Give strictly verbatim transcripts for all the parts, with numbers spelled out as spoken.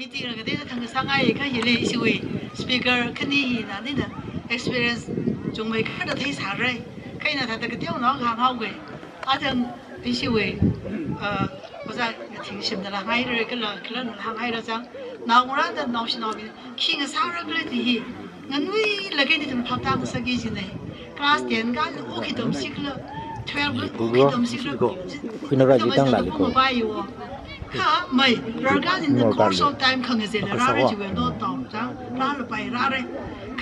Meeting la katei thang sāngai kha hili ishiwui speaker khani hina nina experience chungmei kha da theisārai. Kha ina thāda kateonao hānghaoga. Athang ishiwui, uh, ojā ngathing shimda la hāngngaira kala kala hāngngaira chang. Naongarāna naoshinaobing khi ngasāra khala ti hi nganuilāka ni ithum phaptāngasakki jinei. Class ten kala o khi tamsi khala, twelve kala o khi tamsi khala, khuina ra ji tang la li ko. Mapaiwo. Kha mai, rarkha in the course of time khangazela rāra jiwa no tao chang, rālapai rāra.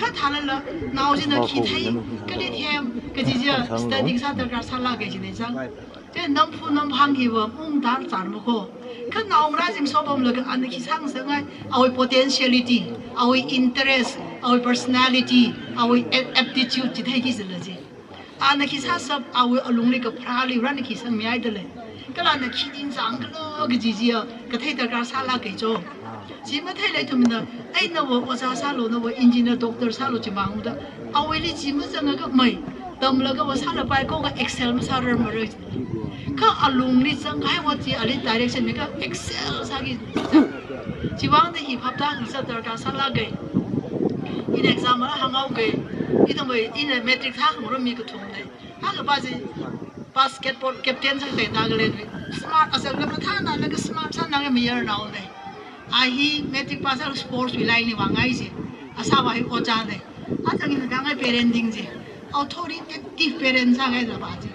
Kha thālala, nao china khi thei, kali them, kaji jiakha study sā darkar sālāka jinei chang. Te namphu namphang hiva ungdar chān mako. Kha naongarā jing sopamlaga ana khi sāngasakngai, awui potentiality, awui interest, awui personality, awui a-, aptitude chi theiki jila ji. Ana khi sāshap awui alungli kapharāli rāna khi sangmihaida lei. Kala ana khi ningchāng khala kaji jiakha kathei darkar sālāka cho. Chi matheila ithumna, ai nava ojā sālu, nava engineer, doctor sālu chi mangda. Awuili chi mazangakha mai, tamlaga va sālapai ko kha excel masārar marai. Kha alungli zanghai va chi ali direction mikha excel sāki. Chiwuivang da hi phaptāngasā darkar sālāka. Ina exam la hānghaoga. Ina mai, ina matric thākhangarum mi kathumna. Akha pa chi basketball captain sāda khalei. Smart, asā la mathāna laga smart sāngai mayarnaona. A hi matric pass sālaga sports wui line li vāngai ji. Asāva hi ojāna. Athang ina hāngngai parenting ji. Authoritative parent sāngaila pa ji.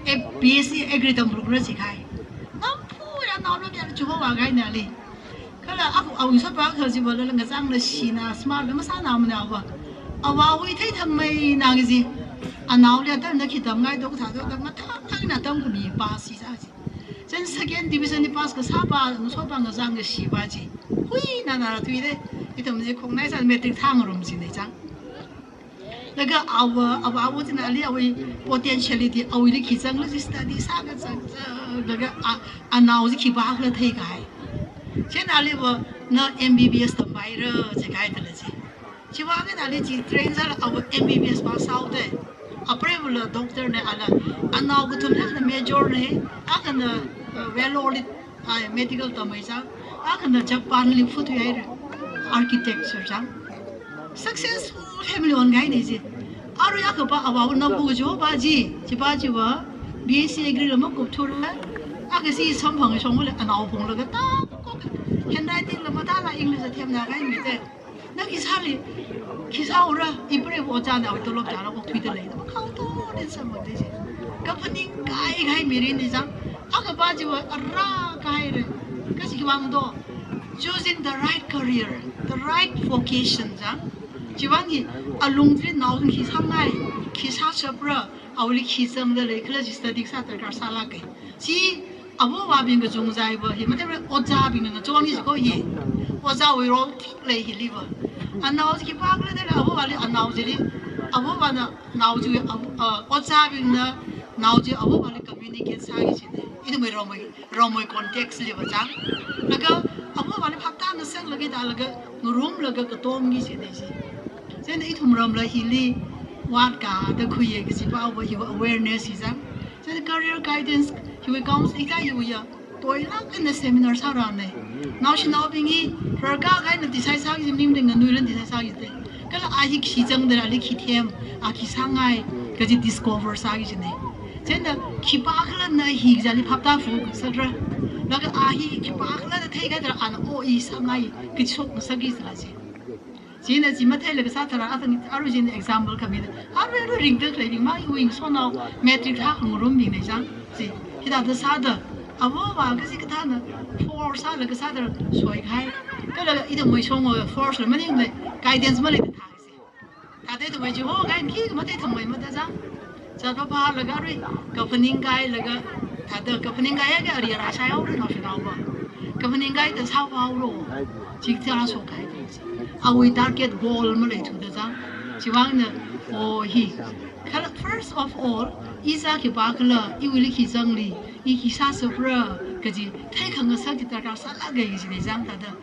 A B S C agri tamlu khala jikhai. Namphu ya naola kya chuho vāngaina li. Kala aku awui sotpa kha jiva lala ngazangla shina smart la masāna mana va. Awawui theithangmeina ji. Anaoli atamna khi tamngai do kathā do da mathāthāna tamkhami pa si sā ji. Chieina second division li pass kasā pa, ngasotpa ngazang kashi pa ji. Huinana rāthuida, ithum ji khongnai sā matric thāngarum jinei chang. Laga ava, ava, ava china ali awui potentiality, awuili khi zangla ji study sākazang, laga a, anao ji khipākhala theikahai. Chieina aliva na M B B S tampaira jikahai dala ji. Chiwuivang eina ali chi train sālaga ava M B B S pass sāhaoda. Apreivawula doctor na ala, anao kathum akhana major na, akhana, uh, Vellore li, ah, medical tamhai chang, akhana Japan li phuthuihaira, architecture chang. Successful family onkahaina ji. Arui akha pa avā namphu kajipa ji, chipa chiva B S C agri la makupthura, akha si samphang shongla anao phunglaga ta, handwriting la mathāla English la themna kahaimi te. Na khi sāli, khi sāura, ipreiva ojāna awui tolop chālaga okthuida lei, na khao to din samphangda ji. Kaphaning kaikahai mirin ni chang, akha pa chiva ara kahaira. Kachi khiwuivang do, choosing the right career, the right vocation chang. Chiwuivang hi alungli nao khi sāngai, khi sāshapra, awuili khi zangda leikhala ji study sā darkar sālāka. Chi avāvabing kachungchaiva hi, mathālāk ojābingna ngachongi jiko hi. Ojāwui role thik lei hiliva. Anao khipākhala dala avāvali anao chili. Avāvana nao chi, av-, uh, ojābingna nao chi avāvali communicate sāki jinei. Ithumwui Rongmei, Rongmei context liva chang. Laga avāvali phaptāngasaklaga da laga ngarumlaga katomki jinei ji. Chieina ithum ramla hili vātkada khuiya kajipa va hiva awareness hi chang. Chieina career guidance hiwui counsel ita hiwui ya toilāk eina seminar sārānei. Naoshinaobing hi rarkha kahaina decide sāki ji, maningla nganuilāna decide sāki ji te. Kala a hi khi zangda ali khi them, a khi sāngai kaji discover sāki jinei. Chieina khipākhala na hi kajili phaptāphu kasāra. Laga a hi khipākhala da theikahai dala ana o i sāngai kashok kasāki sāla ji. Chieina chi matheilaga sā tharan athang arui chieina example khamina. Arui arui ringda khaleibing ma iwui ngasotnao matric thākhangarumbing nei chang. Chi, hithāda sāda. Avāva kachi kathāna force sālaga sāda soikahai. Kala ithumwui shongwui force la maningla guidance maleida thāsi. Thāda ithumwui chihokahaina khikha mathei thangmei mada chang. Chatva phālaga arui, kaphaning kailaga, thāda kaphaning kaiakha arui rāshaihaora naoshinaova. Kaphaning kaida sāhaora. Chithā shokahai. Awui target goal maleithuda chang. Chiwuivangna, o hi. Kala first of all, i zā khipākhala, iwuili khi zangli, i khi sāshapra, kaji theikhangasak chi darkar sālāka kaji nei chang thāda.